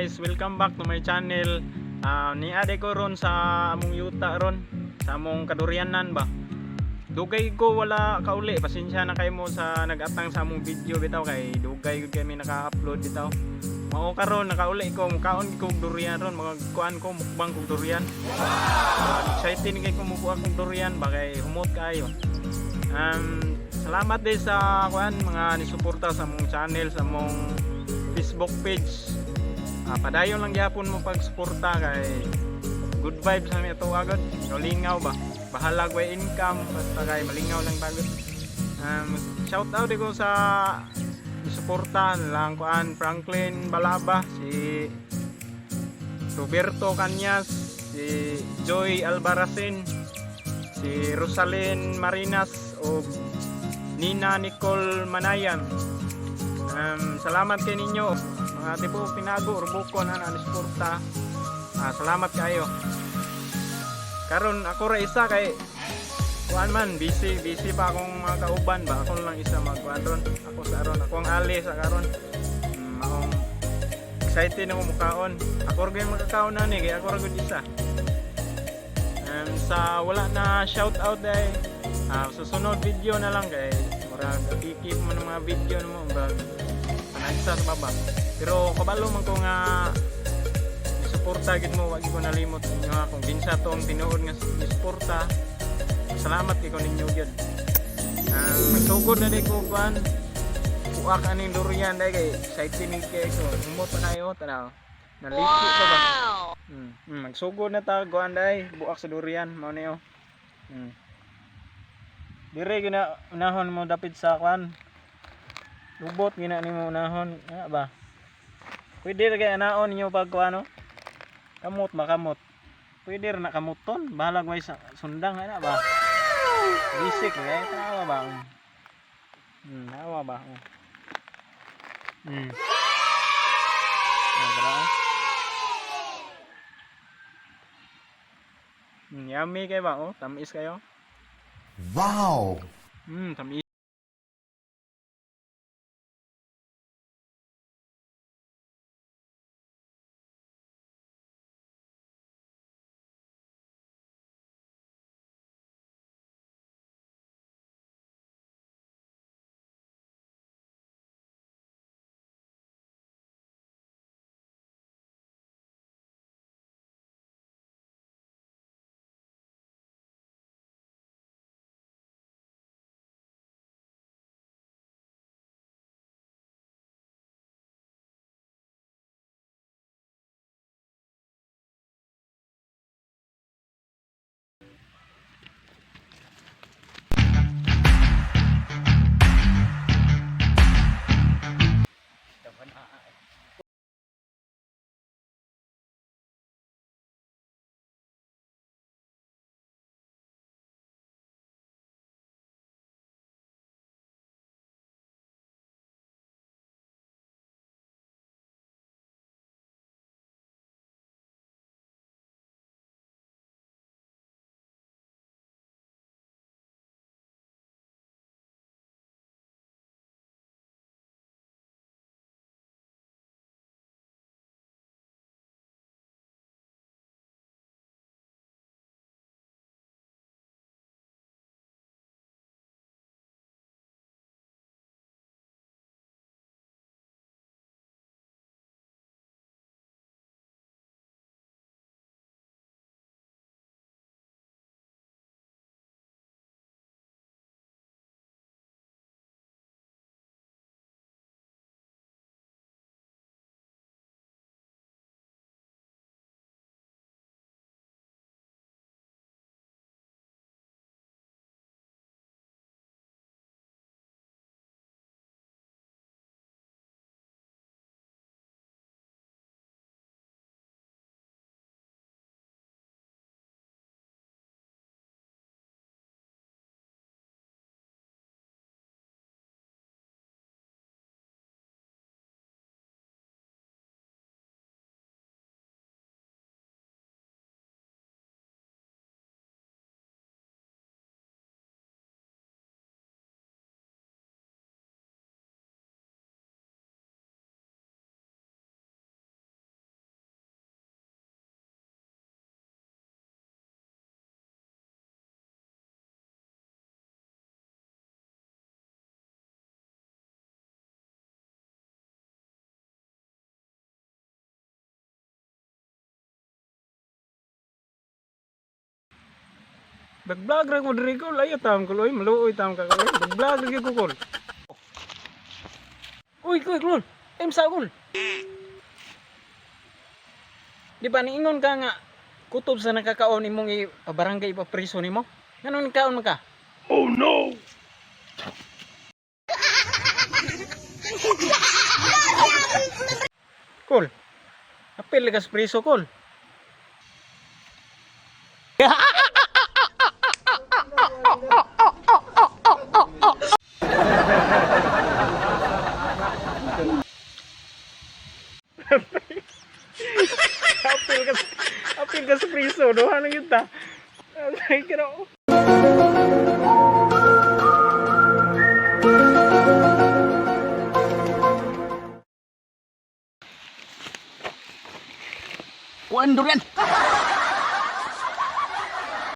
Guys, welcome back to my channel. Niari ko ron sa among yuta ron, sa among kaduryanan ba. Dugay ko wala kauli, pasensya na kayo mo sa nag-atang sa among video bitaw kay dugay gud kami naka-upload bitaw. Mao karon nakauli ko, mukaon ko og durian ron, mga kuan ko mukbang kog durian. Excited kay ko mukuha kog durian ba kay humot kaayo. Salamat din sa kuan mga nisuporta sa among channel, sa among Facebook page. Padayon lang gyapon mo pagsuporta kay good vibes na ito agad. Lingaw ba? Bahala way income basta kay malingaw lang pagod. Shout out ko sa suporta lang kuan Franklin Balaba, si Roberto Canyas, si Joy Albarracin, si Rosalyn Marinas o Nina Nicole Manayan. Salamat kay ninyo mga tibuok Tinago, Rubukon ana ni suporta. Salamat kayo. Karon ako ra isa kay kuan man busy busy pa akong mga kauban ba, ako lang isa magkuan ron. Ako sa aron, ako ang ali sa karon. Akong excited ako mukaon. Ako ra gyud makakaon na ni kay ako ra gyud isa. Sa wala na shout out ay susunod video na lang kay murag ikip mo ng mga video mo, murag panagsa sa baba. Pero kabalo man ko nga suporta gid mo, wag ko nalimot inyo ha. Kung kinsa tong tinuod nga suporta, salamat kay ko ninyo gyud. Magsugod na di ko kuan buak aning durian dai kay excited ni kay ko. Humot pa kayo, tanaw. Naliki pa ba? Magsugod na ta kuan dai, buak sa durian mao ni oh. Dire gina unahon mo dapit sa kuan. Lubot gina nimo unahon, ana ba? Pwede ra kay anaon ninyo pag kuan no? Kamot makamot. Pwede ra na kamuton, bahalag may sundang ana ba? Bisik eh, tanawa ba? Tanawa ba? Ah, tara. Yummy kay ba? Oh, tamis kayo. Wow! Tamis. Bag-vlog ra ko diri, Kol. Ayo tam kol, oy, maluoy tam ka, kol. Bag-vlog ra gyud ko, kol. Uy, kol, kol. Em sa kol. Di ba niingon ka nga kutob sa nakakaon imong ipabarangay ipapriso nimo? Nganong nikaon man ka? Oh no! Kol. Apil ka sa priso, kol. Apil ka sa priso, no? Ano yun ta? Ay, kira. Kuan durian.